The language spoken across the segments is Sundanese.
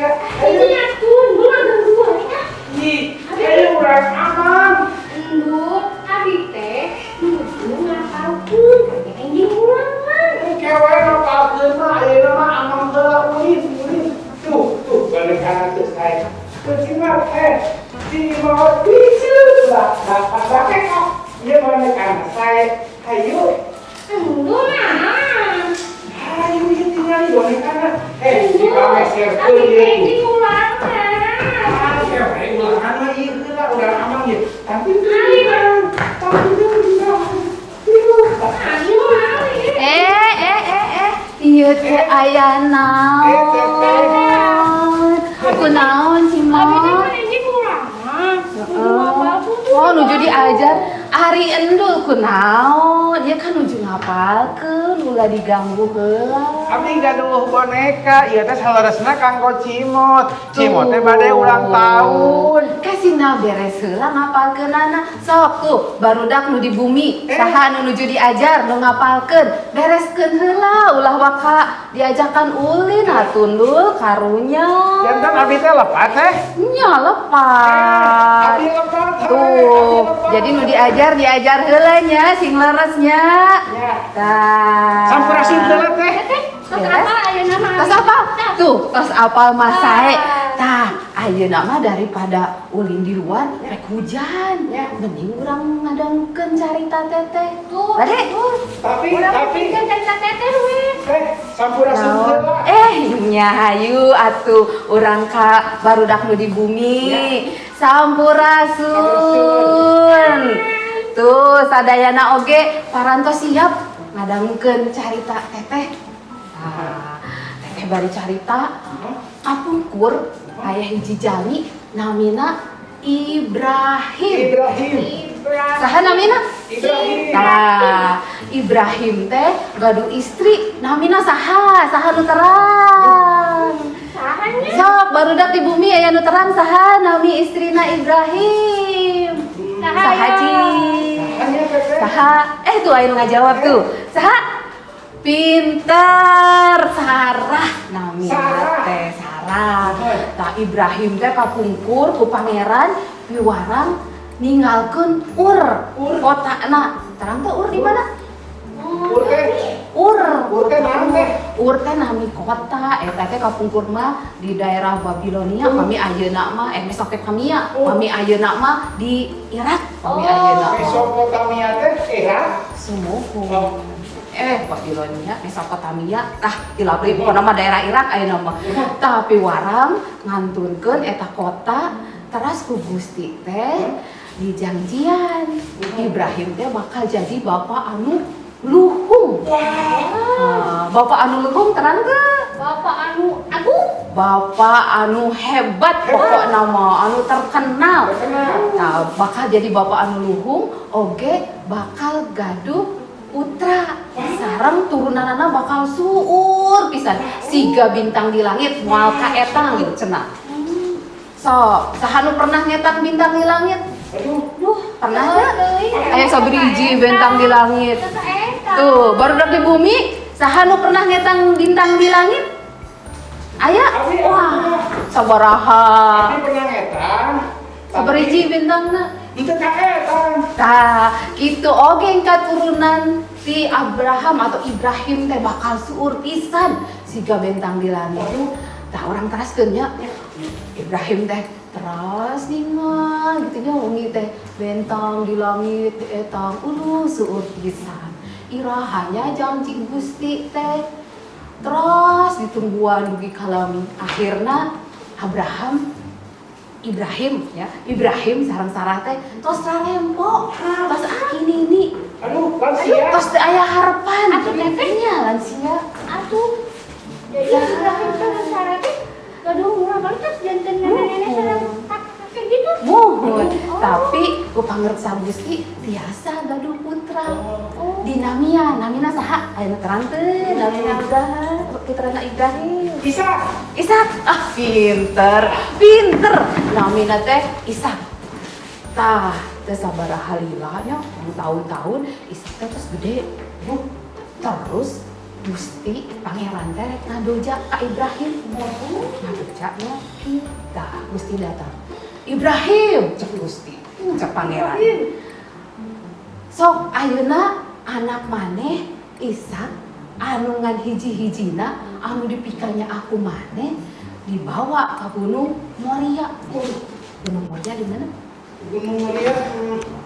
boneka. Ini atuh, Endul ngaganggu wae ah. Ih, ayo urang Amang. Endul, abi teh nuju ngapalkeun ka enjing ulangan. Engke we ngapalkeun mah, ayeuna mah Amang heula ulin, ulin. Tuh, tuh bonekana tuh saya. Tuh Cimot, eh. Cimot bisu lah, lah, lah, lah. Ieu bonekana saya. Hayu. Endul nah. Hayu ieu tinggal bonekana. Eh, Endul, dipameserkeun abi ieu. teh enjing ulangan. Ah, kewe ulangan mah ieu heula urang Amang ieu. Tapi Ayo. tapi Ayo, ayo. Eh, eh, eh, eh, ieu teh aya naon? Eh, teteh. Kunaon Abi teh Cimot? kan enjing ulangan. Nuju ngapalkeun tuh. Oh, nuju diajar. Ari Endul kunaon? Ieu kan nuju ngapalkeun, ulah diganggu heula. Abdi gaduh boneka, ieu teh saleresna kanggo Cimot. Cimot teh bade ulang tahun. Kasina beres heula ngapalkeunana. Sok tuh barudak nu di bumi, Eh. saha nu nuju diajar nu ngapalkeun, bereskeun heula ulah waka diajakan ulin atuh, Ndul, karunya. Janten abdi teh lepat teh. Nya lepat. Abdi lepat. Hei, Tuh, abdi lepat. Jadi nu diajar diajar heula nya sing leres nya. Ya. Tah. Sampurasun heula, Teh. Teteh, tos apal ayeuna mah? Tos apal? Tuh, tos apal mah sae. Ah. Tah, ayeuna mah daripada ulin di luar rek hujan. Ya. Mending urang ngadangukeun carita Teteh. Tuh, Bade. tuh. Tapi Urang tapi pikirkeun carita Teteh we. Teh, sampurasun Naon? heula. Eh, nya hayu atuh urang ka barudak nu di bumi. Sampurasun. Tuh, sadayana oge parantos siap ngadangukeun carita Teteh. Tah, Teteh bari carita kapungkur aya hiji jalmi namina Ibrahim. Ibrahim. Ibrahim. Saha namina? Ibrahim. Tah, Ibrahim teh gaduh istri namina saha? Saha nu terang? Saha nya? Sok barudak di bumi aya nu terang, saha nami istrina Ibrahim? Saha Saha ya? Ci? Hanya, Teteh. Saha? Eh, tuh aya nu ngajawab tuh. Saha? Pinter, Sarah namina Sarah. Teh Sarah. Tah, Ibrahim teh kapungkur ku pangeran piwarang ninggalkeun Ur, Ur. Kotana. Terang teh Ur di mana? Ur teh. Ur. Ur teh naon teh? Ur teh nami kota, eta teh kapungkur mah di daerah Babilonia, kami ayeuna mah eh Mesopotamia, kami ayeuna mah di Irak, kami Oh. ayeuna mah. Mesopotamia teh Irak. Sumuhun. Oh. Eh, Babilonia, Mesopotamia, tah dilabri pokona mah daerah Irak ayeuna mah. Tapi warang ngantunkeun eta kota teras ku Gusti teh dijanjian Ibrahim teh bakal jadi bapak anu luhung. Wah. Ah, bapak anu luhung terang teu? Bapak anu agung. Bapak anu hebat pokokna mah, anu terkenal. Terkenal. Nah, bakal jadi bapak anu luhung, oge bakal gaduh putra. Sareng turunanana bakal suur pisan. Siga bintang di langit moal kaetang cenah. Sok, saha nu pernah ngetang bintang di langit? Aduh. Duh, Pernah teu? teuing. Aya sabiji bintang di langit. Teu kaetang. Tuh, barudak di bumi, saha nu pernah ngetang bintang di langit? Aya? Abi, Wah, sabaraha? Abi pernah ngetang. Sabariji bintangna? Itu kaetang. Tah, gitu oge katurunan si Abraham atau Ibrahim teh bakal suur pisan siga bintang di langit. Tah, urang teraskeun nya. Ibrahim teh teras ningal gitu nya wengi teh bentang di langit etang uluh suur pisan. Irahanya janji Gusti teh terus ditungguan dugi kalami. Akhirna Abraham, Ibrahim ya, Ibrahim sareng Sarah teh tos rarempo, tos aki nini. Aduh, lansia. Tos teu aya harapan. Atuh, Teteh. Nya lansia. Atuh. Jadi Ibrahim sareng Sarah teh gaduh murah kali terus janten nenek-nenek sareng kakek gitu. Muhun. Oh. Tapi ku pangersa Gusti tiasa gaduh putra. Oh. Dinamia, namina saha? Aya nu terang teu, namina Ibrahim, putrana Ibrahim. Isa. Ishak. Ah, pinter, pinter. Namina teh Ishak. Tah, teh sabaraha lila nya, tahun-tahun Ishak teh terus gede. Terus Gusti Pangeran teh rek ngadoja ka Ibrahim. Ngadoja nya tah Gusti datang. "Ibrahim," cek Gusti, cek Pangeran. "Sok ayeuna anak maneh Ishak anu ngan hiji-hijina anu dipikanya aku maneh dibawa ke Gunung Moria." Gunung Moria di mana? Gunung Moria.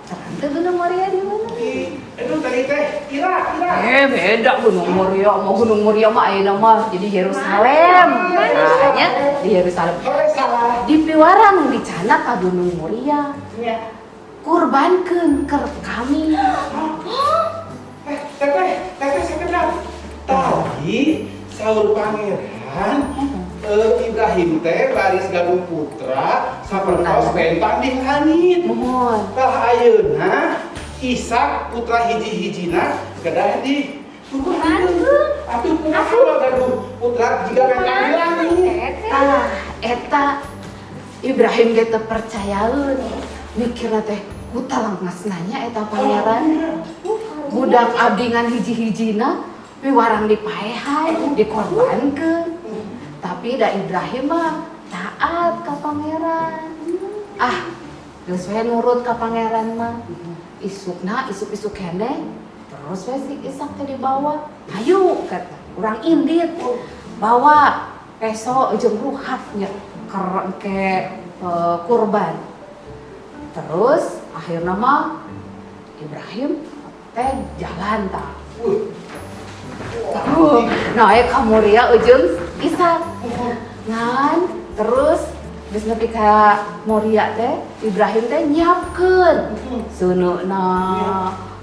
Terang teu Gunung Moria di mana? Di itu tadi teh Irak, Irak. Eh, beda Gunung Moria. Mau Gunung Moria mah ayeuna mah jadi Yerusalem. Nah, nya di Yerusalem. Oh, salah. Di piwarang dicandak ka Gunung Moria. Ya. Kurbankeun ke kami. Eh, teteh, teteh sakedap. Tadi saur Pangeran, Ibrahim teh baris gaduh putra sapertos bentang di langit. Muhun. Tah ayeuna Ishak putra hiji-hijina kedah di kurbankeun. Atuh kumaha gaduh putra jiga bentang di langit? Tah, eta Ibrahim ge teu percayaeun. Mikirna teh kutalangas nanya eta Pangeran. Budak abdi ngan hiji-hijina piwarang dipaehan, dikorbankeun. Tapi da Ibrahim mah taat ka Pangeran. Ah, geus we nurut ka Pangeran mah. Isukna, isuk-isuk keneh terus we si Ishak teh dibawa. "Hayu," kata, "urang indit." Bawa peso jeung ruhak nya ke kurban. Terus akhirnya mah Ibrahim teh jalan tah. Naik ka Moria ujung Ishak. Ngan terus geus nepi ka Moria teh Ibrahim teh nyiapkeun seuneuna,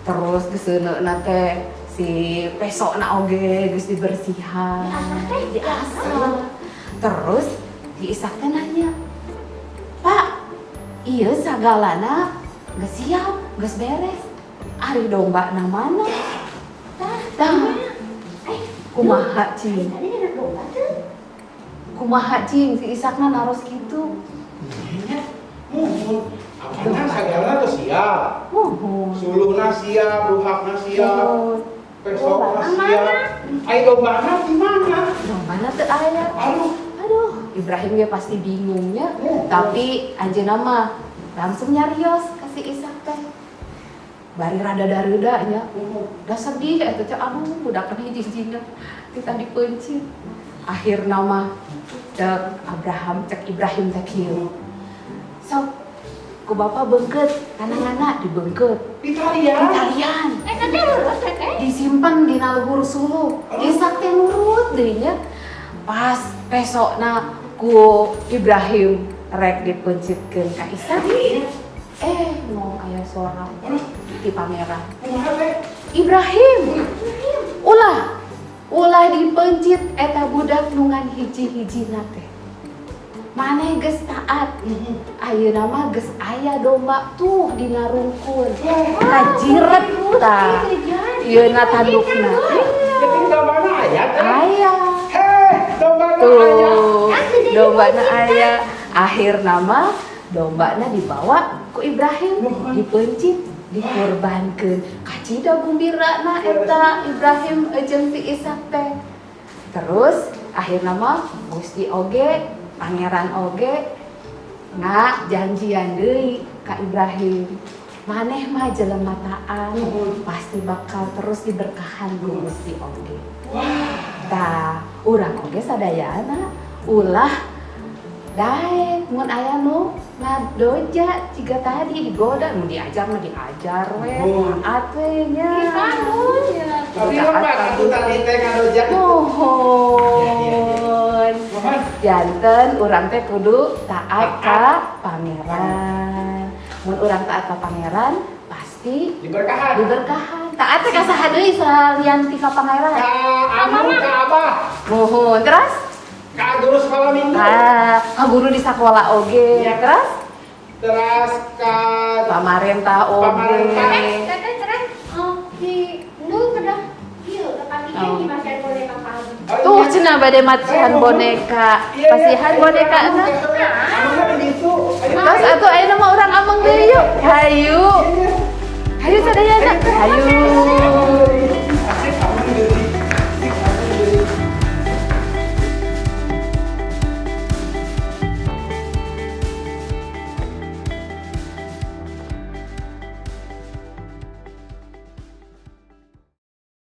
terus geus seuneuna teh si pesona oge geus dibersihan. Diasah teh? Diasah. Terus si Ishak teh nanya, "Pak, iya sagalana geus siap, geus beres, ari domba na mana?" Tah, Eh, kumaha cing? Tadi ada domba tuh. Kumaha cing si Ishakna naros kitu? Nya, muhun. Apana sagalana tuh siap. Muhun. Suluhna siap, ruhakna siap, Muhun. pesona Dombana siap. mana? Ai dombana di mana? Dombana teu aya. Aduh. Aduh, Ibrahim ge pasti bingungnya. Oh. Tapi anjeunna mah langsung nyarios ka si Ishak teh. Bari rada dareuda nya. Udah sedih eta teh, aduh, budak kan hiji-hijina kita dipeuncit. Akhirna mah cek Abraham, cek Ibrahim teh kieu. "Sok ku bapak beungkeut, tananganna dibeungkeut." Ditalian. Ditalian. Eh, tadi lurus teteh. Disimpan di luhur suluh. Ishak teh nurut deui nya. Pas pesokna ku Ibrahim rek dipeuncitkeun ka Ishak. Eh, ngomong aya suara ti Pangeran. Kumaha teh? "Ibrahim, ulah, ulah dipeuncit eta budak nu ngan hiji-hijina teh. Maneh geus taat. Ayeuna mah geus aya domba tuh dina rungkun. Kajiret tah. Ieuna tandukna." Jadi dombana aya teh? Aya. Heh, dombana aya. Tuh, dombana aya. Akhirna mah dombana dibawa ku Ibrahim, dipeuncit, dikurbankeun. Kacida gumbirana eta Ibrahim jeung si Ishak teh. Terus akhirna mah Gusti oge, Pangeran oge ngajanjian deui ka Ibrahim. "Maneh mah jelema taat, pasti bakal terus diberkahan ku Gusti oge." Tah, urang oge sadayana ulah daek mun aya nu ngadoja jiga tadi digoda, mun diajar mah diajar we, taat we nya. Iya. Tapi lepat atuh tadi teh ngadoja. Nuhun. Muhun. Janten urang teh kudu taat ka Pangeran. Mun urang taat ka Pangeran pasti Diberkahan. Diberkahan. Taat teh ka saha deui salian ti ka Pangeran? Ka anu, ka abah, Muhun. Terus? Ka guru sekolah minggu. Ah, ka guru di sekolah oge. Iya. Terus? Terus ka Pamarentah oge. Pamarentah. Teteh terus oh, di nu kedah ieu kapanggih Oh. di masihan boneka ka abdi. Oh, Tuh iya. cenah bade masihan Eh, boneka. Iya, iya. Pasihan boneka na. Amangna di ditu. Ayo. Terus atuh ayeuna mah urang ameng deui yuk. Hayu. Iya. Hayu sadayana. Hayu.